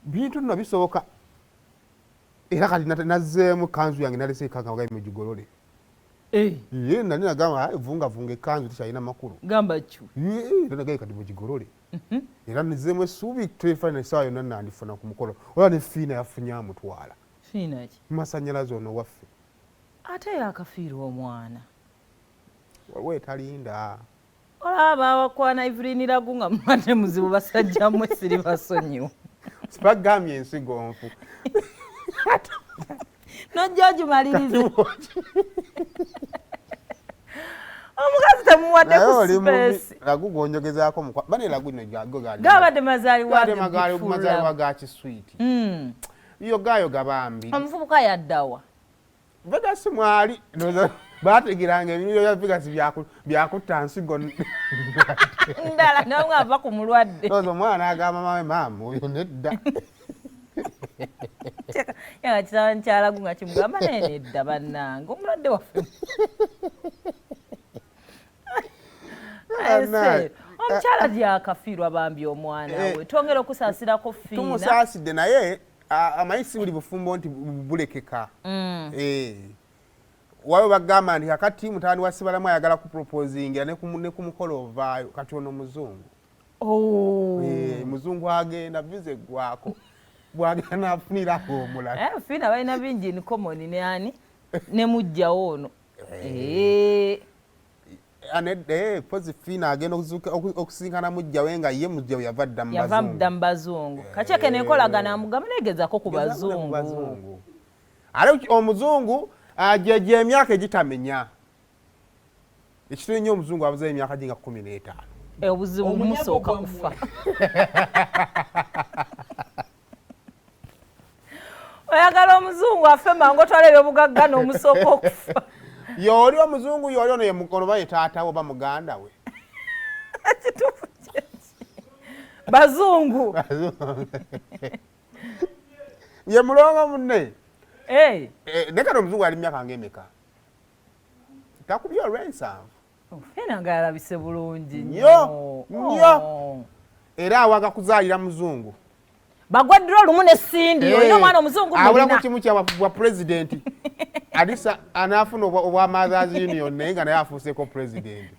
Bintu nno bisoboka. Era kati nazzeemu kanzu yange, nalese ekanga mugigolole. Ye nali nagamba, "Ah, vungavunga ekkanzu tekyalina makulu." Gamba kyo. Ye, era nagaye kati mugigolole, era nizzeemu essuubi twefaana essaawa yonna nandifuna ku mukolo, ola ne Fiina yafunye amutwala. Fiina ki? Masanyalaze ono waffe. Ate yakafiirwa omwana. Waliwo etalinda. Olaba bawakwana Evelyn Lagu nga mubadde muzibu, basajja mmwe siri basonyiwa. Sibagambye ensigo nfu. Nojja ogimalirize, omukazi temuwadde Naye ku oli mubi. space. Lagu gwonjogezaako bane Lagu no go gabadde mazaalibwa ge. Mazaalibwa ga kiswiti. Yogayoga bambi. Omuvubuka yaddawa? Vegas mwali. Ndowooza bategeranga ebintu bya Vegas byakutta nsigo. Ndala nawe ava ku mulwadde. Ndowooza omwana n'agamba mame, "Maama, oyo nedda." Yanga kitaba nkyalagu nga kimugamba, naye nedda bannange, omulwadde waffe. Bannange. Omukyala gyakafiirwa bambi omwana we, twongera okusaasirako Fiina. Tumusaasidde, naye amanyi si buli bufumbo nti bulekeka. Waliwo bagamba nti kakati mutabani wa Sibalamu ayagala kuproposingira ne ku mukolo ovaayo. Kati ono muzungu. Oh. Muzungu agenda visa eggwako, bwagenda nafunirako omulala. Fiina balina bingi in common ne ani, ne mujjawo ono. Pozi Fiina agenda okusinkana mujjawe nga ye mujjawe yava dda mu Yava bazungu. Dda mu bazungu. Kakyeke nenkolagana amugamba negezako ku Gezaako ne ku bazungu. Bazungu. Ate omuzungu gye emyaka egitamenya ekitono nnyo, omuzungu abuzayo emyaka gi nga 15. Obuzibu Omunyago musooka gwammwe. Kufa. Oyagala omuzungu afe mangu otwala ebyobugagga n'omusooka okufa. Yooli omuzungu, yooli ono ye mukono ba ye taata we oba muganda we. Kituufu kyeki, bazungu. Ye mulongo munne. Eh, naye kati omuzungu ali myaka ngaemeka? Takubye olw'ensanvu. Fiina nga yalabise bulungi. Nnyo, nnyo. Oh. Era awaga kuzaalira muzungu. Bagwaddira olumu ne Sindi, olina omwana omuzungu. Abulako Mulina kimu kya bwa pulezidenti. Alisa anaafuna obwa Mothers Union, naye nga naye afuuseeko pulezidenti.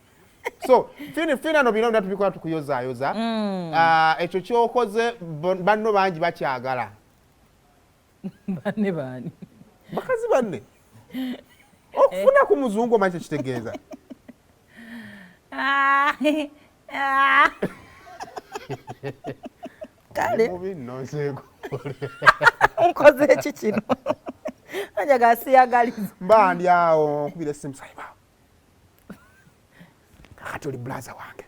So fini fina no bino byonna tubikola tukuyozaayoza. Ah, ekyo kyokoze banno bangi bakyagala. Banne baani? Bakazi banne okufuna ku muzungu, omanyi kyekitegeeza? Ah, ah. Kale. Mubi nno nseeko. Nkoze eki kino anjaga siyagaliza. Mba ndi awo nkubira essimu, "Saiba, kakati oli bulaza wange."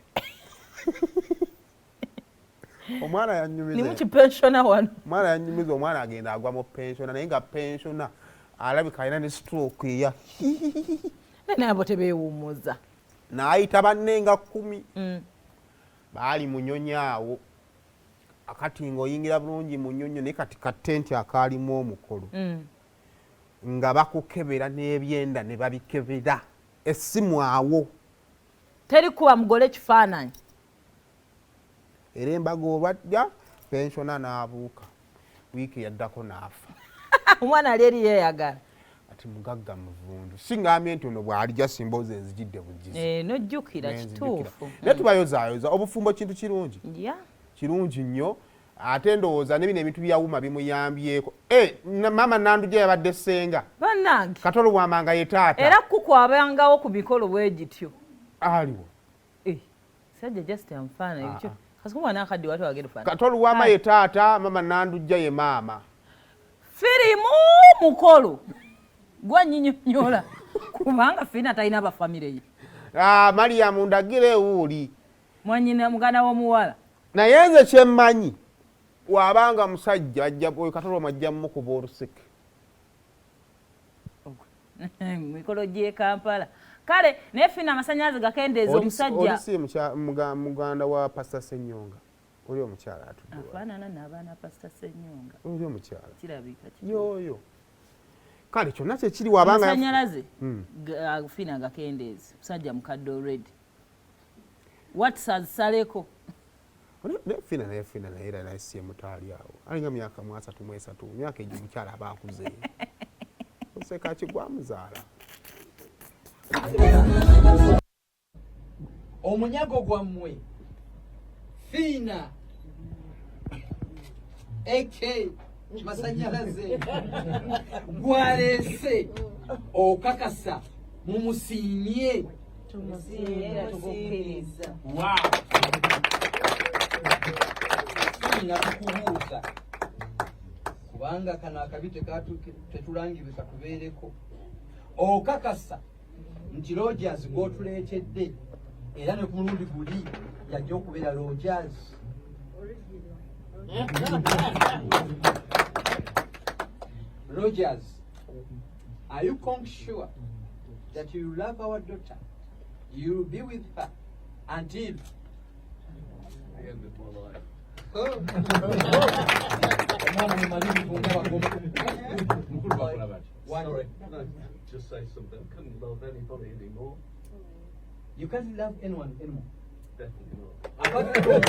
Omwana yanyumiza. Nimukipensiona wano. Omwana yanyumiza, omwana agenda agwa mu pensiona, naye nga pensiona alabika alina ne stroke eya Naye nabo tebeewummuza. N'ayita banne nga 10. Baali munyonyi awo akati ng'oyingira bulungi munyonyo, naye kati katenti akaalimu omukolo nga bakukebera n'ebyenda ne babikebera essimu awo. Teri kuba mugole ekifaananyi. Era embaga olwajja, pensiona n'abuuka, wiiki yaddako n'afa. Omwana ali eri yeeyagala. Ati mugagga muvundu, siŋŋambye nti ono bw'alijja simboozi enzijidde bugizi. Eh, nojjukira. Nenzijukira. Kituufu. Naye tubayozaayoza, obufumbo kintu kirungi. Kirungi nnyo. Ate ndowooza ne bino ebintu byawuma bimuyambyeko. Eh, maama Nandujja yabadde ssenga. Bannange. Katolo bwamanga ye taata. Era kukwabangawo ku mikolo bwe gityo. Aliwo. Eh, sajja just anfaana. Ah, ekyo ah. Kasuku mwana akadde wati wagenda faana. Katolo wama ye taata, mama Nandujja ye maama. Firimu mukolo gwanyinyonyola kubanga Fiina talina bafamire ye. Ah, Mariam ndagire ewuuli. Mwanyina muganda w'omuwala. Naye nze kyemmanyi, wabanga musajja ajja oyo Katolo wama ajja mumukuba oluseke. Mikolo gy'e Kampala kale, naye Fiina amasanyalaze gakendeeza omusajja. Oli si muganda wa Pasita Senyonga, oli omukyala atudde wali. Afaanana n'abaana Pasita Senyonga. Oli omukyala. Kirabika kituufu. Yoyo kale kyonna kyekiri wabanga amasanyalaze Fiina gakendeeza, musajja mukadde already, watsazisaleko. Naye Fina, naye Fina, naye era naye si mutaali awo, alinga myaka 33, myaka egyo mukyala aba akuze. Oseka kigwamuzaala. Omunyago gwammwe Fiina ak Masanyalaze gwaleese, okakasa mumusiimye? Tumusiimye, tugukkiriza. Wow. Fiina, tukubuuza kubanga kano akabi tetulangirwe katubeereko. Okakasa nti Rogers gw'otuleetedde era ne ku mulundi guli yajja okubeera Rogers? Rogers, are you sure that you love our daughter, you will be with her until the end of my life? Omwana mumalirivu nga bagoma. Mukulu bakola bati. Sorry, can I just say something? I couldn't love anybody anymore. You can't love anyone anymore? Definitely not. Apart from-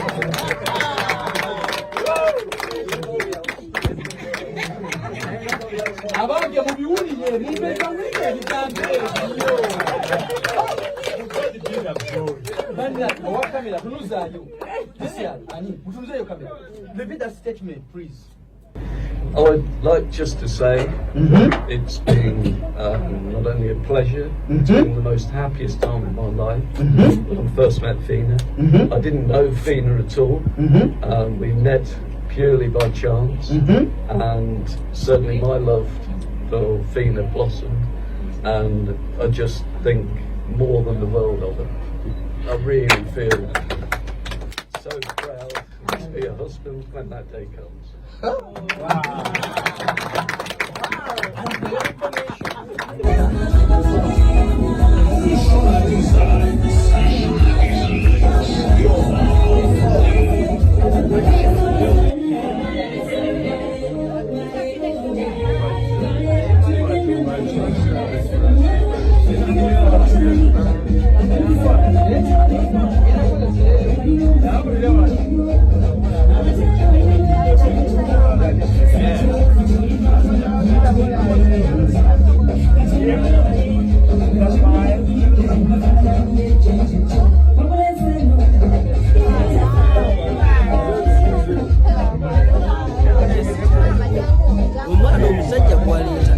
Abange, mubiwulire, mubewulire ebigambo ebyo. Banna, owa kamera tunuzaayo. Ani mutunuzeeyo kamera. Repeat that statement, please. I would like just to say it's been not only a pleasure, it's been the most happiest time of my life. When I first met Fina, I didn't know Fina at all. We met purely by chance, and certainly my love for Fina blossomed, and I just think more than the world of her. I really feel so proud to be a husband when that day comes. And for your information, Omwana omusajja gwaleeta.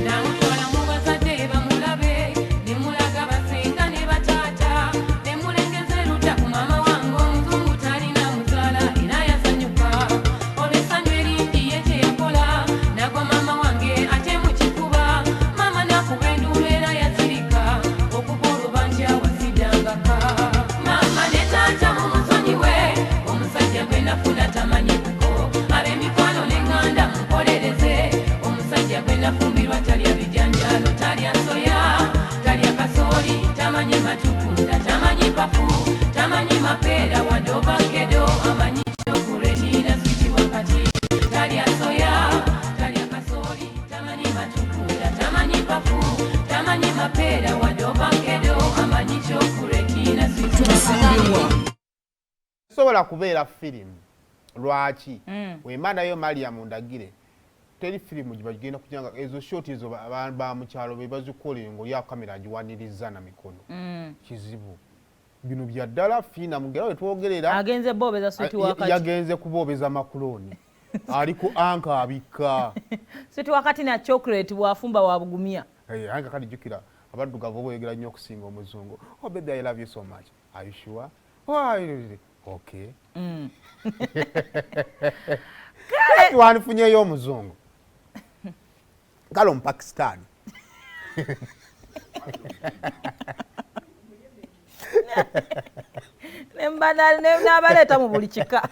Namutwala mu bazadde bamulabe, ne mulaga basenga ne bataata, ne mulengeza erudda ku maama wange omuzungu talina muzaala, era yasanyuka olw'essanyu eringi. Ye kye yakola nagwa maama wange ate mu kikuba. Maama nakuba enduulu era yazirika okuva olubanja wasiddangaka. Maama ne taata mumusonyiwe, omusajja gwe nafuna tamanyi kuko. Ab'emikwano n'eŋŋanda mukolereze, omusajja gwe nafumbirwa talya bijanjalo, talya soya, talya kasooli, tamanyi matukunda, tamanyi pafu, tamanyi mapeera wadde ovakedo, amanyi chocolate na sweet wakati. Talya soya, talya kasooli, tamanyi matukunda, tamanyi pafu, tamanyi mapeera wadde ovakedo, amanyi chocolate na sweet wakati. Sobola kubeera firimu. Lwaki wemba nayo Mariam Ndagire, teri firimu gibagenda kugira nga ezo shot ezo ba mukyalo be bazikola nga oli akamera agiwaniriza na mikono. Kizibu bino bya ddala. Fiina mugera wetwogerera Agenze boobeza sweet wakati. Yagenze kuboobeza makuloni, ali ku anka abikka. Sweet wakati na chocolate bwafumba wabugumya. Eh, anka kati jjukira abaddugavu boyogera nnyo okusinga omuzungu. "Oh baby, I love you so much." "Are you sure?" "Oh, okay." Kati wandifunyeyo omuzungu, kale omupakisitaani. N'abaleeta mu buli kika.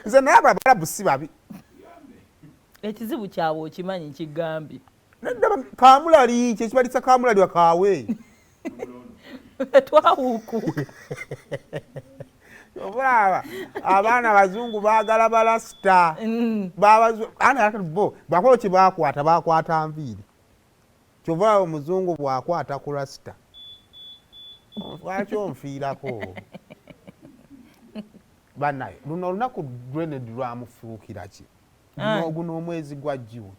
Nze naye abo abalabu si babi. Ekizibu kyabwe okimanyi, nkigambye. Nedda, kamulali kyekibalisa, kamulali wakaawe. Twawuukuuka. Obulaba abaana bazungu baagala balasita. Bo bakola kye bakwata, bakwata nviiri. Kyova olaba omuzungu bw'akwata ku rasita, lwaki onfiirako? Bannaye, luno olunaku grenade lwamufuukira ki? Guno omwezi gwa June.